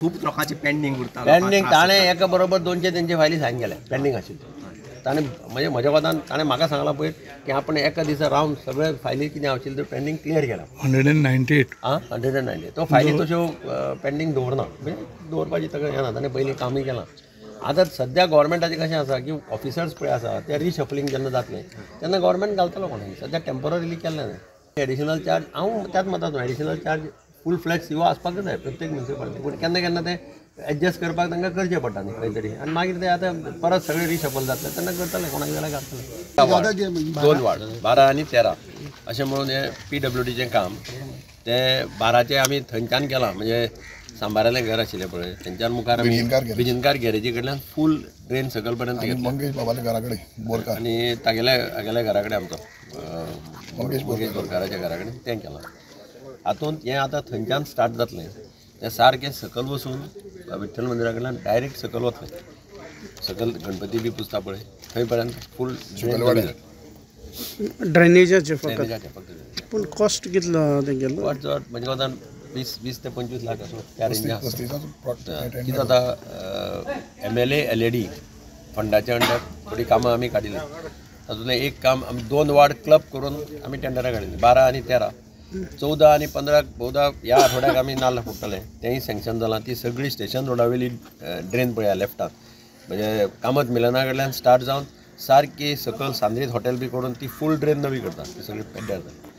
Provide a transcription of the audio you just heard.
खूब लोकांचे पेंडींग उरता. पेंडींग ताणें एका बरोबर 200-300 फायली सायन केल्या पेंडींग आशिल्ल्यो. ताणें म्हणजे म्हज्या कोतान ताणें म्हाका सांगलां पयर की आपण एका दिसा रावन सगळे फायली कितें आशिल्ल्यो त्यो पेंडींग क्लियर केल्या. 198. आं, 198. तो फायली तश्यो पेंडींग दवरना, म्हणजे दवरपाची ताका हें ना. ताणें पयलीं कामूय केलां. आतां सद्या गव्हर्मेंटाचें कशें आसा की ऑफिसर्स पळय आसा ते रिशफलिंग जेन्ना जातलें तेन्ना गव्हर्मेंट घालतलो कोणाक. सद्या टेंपररीली केल्लें न्हय. एडिशनल चार्ज हांव त्याच मताचो, एडिशनल चार्ज फूल फ्लॅज सीओ आसपाकच जाय प्रत्येक म्युनिसिपालिटी. पूण केन्ना केन्ना ते एडजस्ट करपाक तांकां करचें पडटा न्ही खंय तरी. आनी मागीर ते आतां परत सगळे रिशफल जातले तेन्ना करतले, कोणाक जाल्यार घालतले. 2 वार्ड 12 आनी 13 अशें म्हणून हें PWDचें काम तें 12चें आमी थंयच्यान केलां. म्हणजे सांबारालें घर आशिल्लें पळय थंयच्यान मुखार आमी बिजिनकार गॅरेजी कडल्यान फूल ड्रेन सकयल पर्यंत घेतलें. मंगेश बाबाल्या घरा कडेन बोरकार आनी तागेल्या हागेल्या घरा कडेन आमचो मंगेश बोरकाराच्या घरा कडेन तें केलां. हातूंत हें आतां थंयच्यान स्टार्ट जातलें तें सारकें सकयल वचून विठ्ठल मंदिरा कडल्यान डायरेक्ट सकयल वतलें. सकयल गणपती बी पुजता पळय थंय पर्यंत फूल ड्रेनेजाचें फकत. पूण कॉस्ट कितलो तेंगेलो? चड म्हणजे कोतान 20 ते 25 लाख असो त्या रेंजा. कितें जाता MLA LAD फंडाच्या अंडर थोडीं कामां आमी काडिल्लीं. तातूंतलें एक काम आमी 2 वार्ड क्लब करून आमी टेंडरां काडिल्लीं, 12 आनी 13. 14 आनी 15 बहुदा ह्या आठवड्याक आमी नाल्ल फोडटले, तेंय सँक्शन जालां. ती सगळी स्टेशन रोडावयली ड्रेन पळया लेफ्टाक, म्हणजे कामत मिलना कडल्यान स्टार्ट जावन सारकी सकयल सांद्रीत हॉटेल बी करून ती फूल ड्रेन नवी करता, ती सगळी पेड्ड्यार जाली.